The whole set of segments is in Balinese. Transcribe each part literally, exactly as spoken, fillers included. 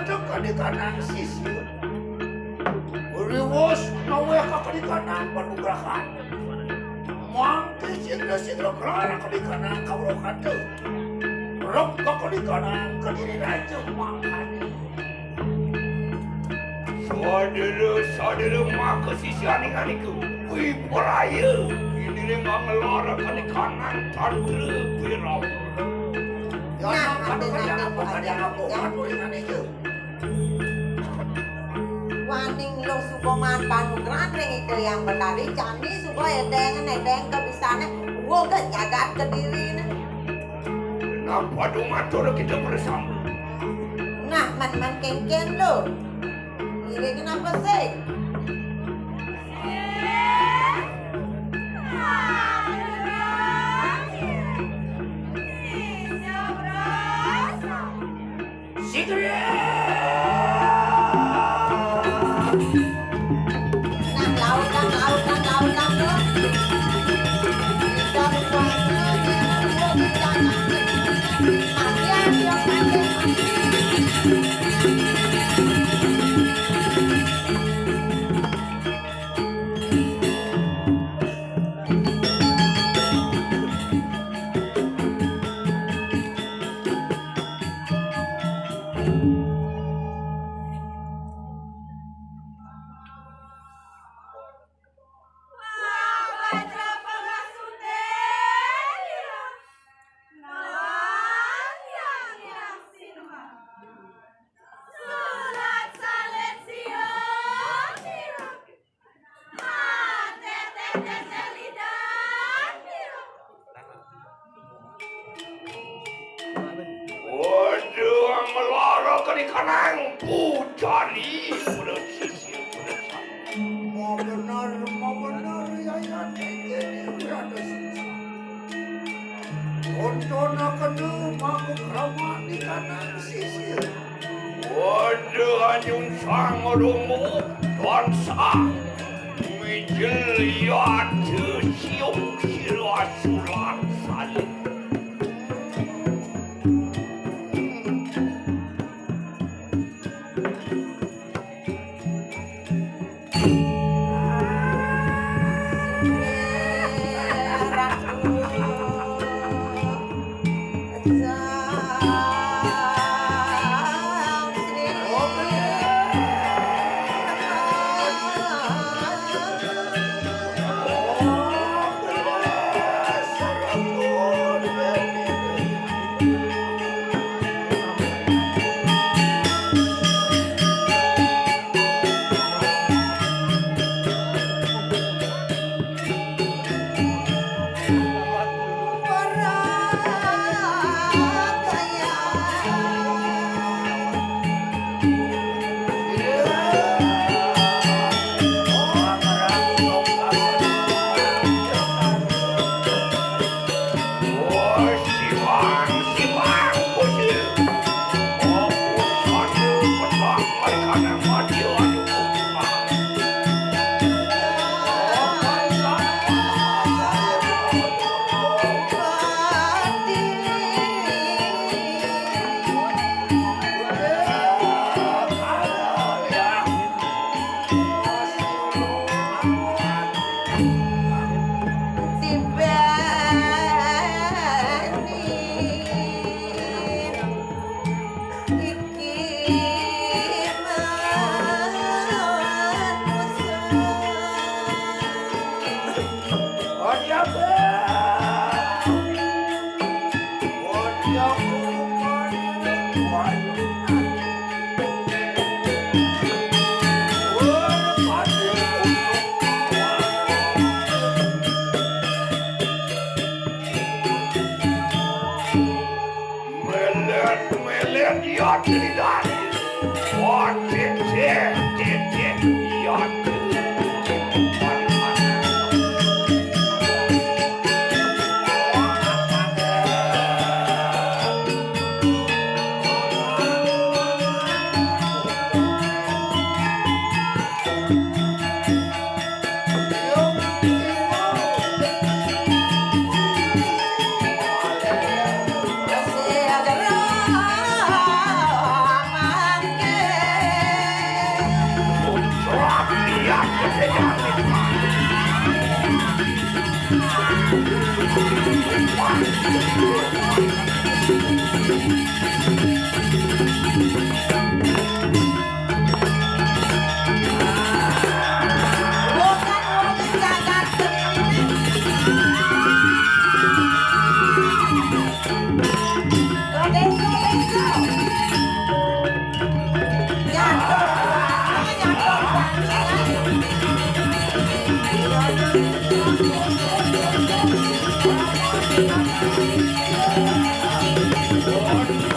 Kadikanan sisir. Riwus naweh kakadikanan panugrahan. Mangke sigra-sigra gelar kadikanan kawruh kata. Rep kakadikanan Kediri Raja mangkane. Sadera-sadera maka sisian ingan iku. Wipraya. Iniring ngelar kadikanan tantra Wirawa. Nah, ati-ati Bu Ajeng. Waning luh suba maan panugrahan ring Ida Hyang Betari, jani suba edeng-edeng kabisane, wah, jagat Kedirine. Napa dumatur kita bersama? Nah, men-men kenken, Lur. Iri kenapa sih? Sigria! Nah, lautan, lautan, lautan, tuh. Kita berkuasa, kita berkuasa. Mati, ayo, mati, mati. Waduh, melara kenikanang pucari. Mau bener, mau bener, ya, ya, ini, ini, ini, ini. Tontonaken mangku kramat di kanan sisir. Waduh, anyun sang runggu, tansah mijil yata siung sira sulang salib. Melet, melet, ya tidak. Oh, cek, cek, cek, cek, ya.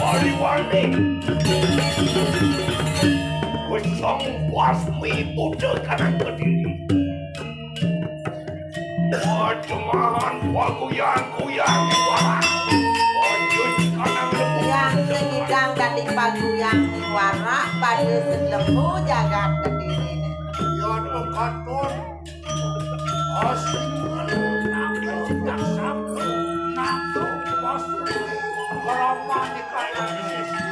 Wali-wali. Kusong wasmi udah kanan berdiri. Jemahan paguyang-guyang. Wah. Lanjut kanan lembu. Yang segidang dadi paguyang suara pada selembu jagat kediri. Ya, Tuhan. Asingan nangkep tak sanggup, nangkep pas kelamaan di kanan sisi.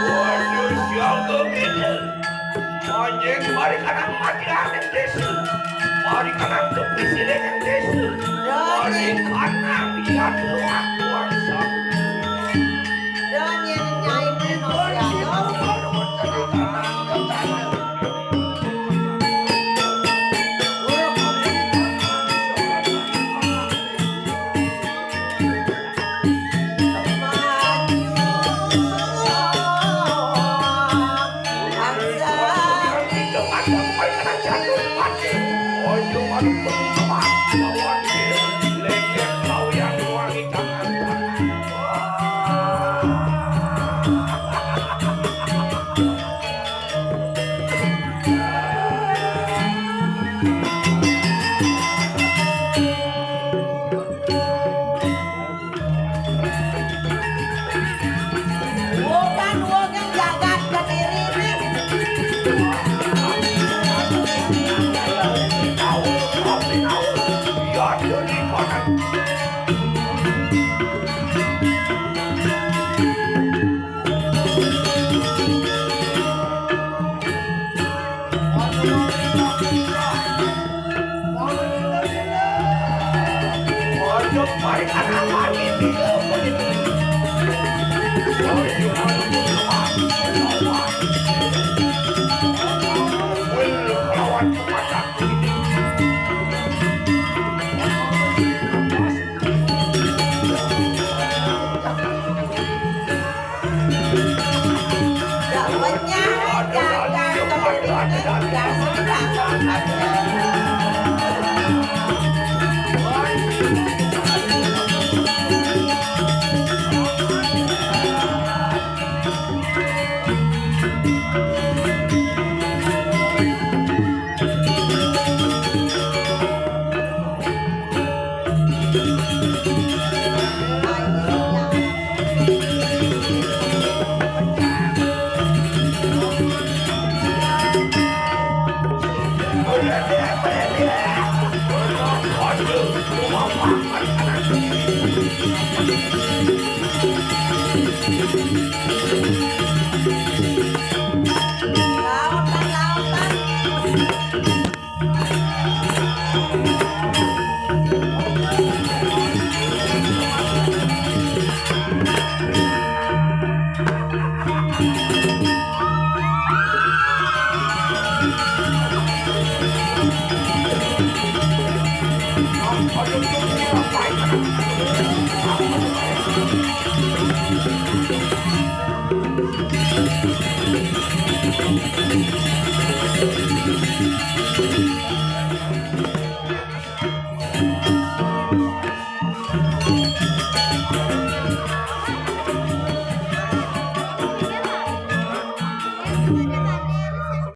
Waduh, siaga gini. Anjing, mari kanan mati aneh desa. Mari kanan tepi silengan desa. Mari kanan lihat luar kuasa. Dongeng Nyai Meno siaga. Wogan-wogan jagat Kediri.